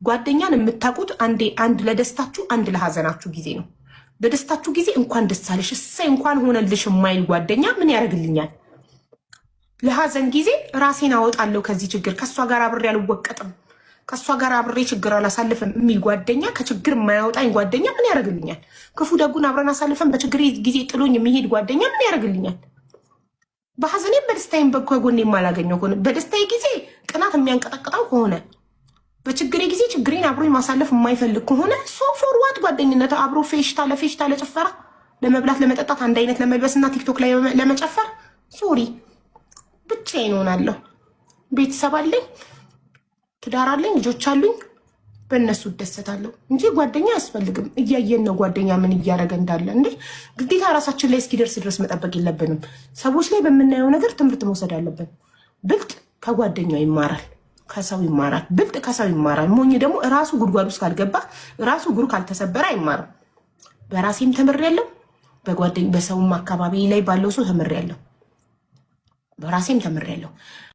ጓደኛን የምታውቁት አንዴ አንድ ለደስታችሁ፣ አንድ ለሀዘናችሁ ጊዜ ነው። በደስታችሁ ጊዜ እንኳን ደስ አለሽ፣ እሰይ እንኳን ሆነልሽ የማይል ጓደኛ ምን ያደርግልኛል? ለሀዘን ጊዜ ራሴን አወጣለሁ ከዚህ ችግር፣ ከእሷ ጋር አብሬ አልወቀጥም፣ ከእሷ ጋር አብሬ ችግር አላሳልፍም የሚል ጓደኛ፣ ከችግር የማያወጣኝ ጓደኛ ምን ያደርግልኛል? ክፉ ደጉን አብረን አሳልፈን በችግር ጊዜ ጥሎኝ የሚሄድ ጓደኛ ምን ያደርግልኛል? በሀዘኔም በደስታዬም ከጎኔ የማላገኘው ከሆነ፣ በደስታዬ ጊዜ ቅናት የሚያንቀጠቅጠው ከሆነ፣ በችግሬ ጊዜ ችግሬን አብሮ ማሳለፍ የማይፈልግ ከሆነ so for what ጓደኝነት? አብሮ ፌሽታ ለፌሽታ፣ ለጭፈራ፣ ለመብላት፣ ለመጠጣት፣ አንድ አይነት ለመልበስ እና ቲክቶክ ላይ ለመጨፈር፣ sorry፣ ብቻዬን እሆናለሁ። ቤተሰብ አለኝ፣ ትዳር አለኝ፣ ልጆች አሉኝ። በእነሱ እደሰታለሁ እንጂ ጓደኛ አያስፈልግም። እያየን ነው ጓደኛ ምን እያደረገ እንዳለ። እንዴ፣ ግዴታ ራሳችን ላይ እስኪደርስ ድረስ መጠበቅ የለብንም። ሰዎች ላይ በምናየው ነገር ትምህርት መውሰድ አለብን። ብልጥ ከጓደኛው ይማራል፣ ከሰው ይማራል። ብልጥ ከሰው ይማራል። ሞኝ ደግሞ ራሱ ጉድጓድ ውስጥ ካልገባ፣ ራሱ እግሩ ካልተሰበረ አይማርም። በራሴም ተምሬያለሁ፣ በጓደኝ በሰውም አካባቢ ላይ ባለው ሰው ተምሬያለሁ፣ በራሴም ተምሬያለሁ።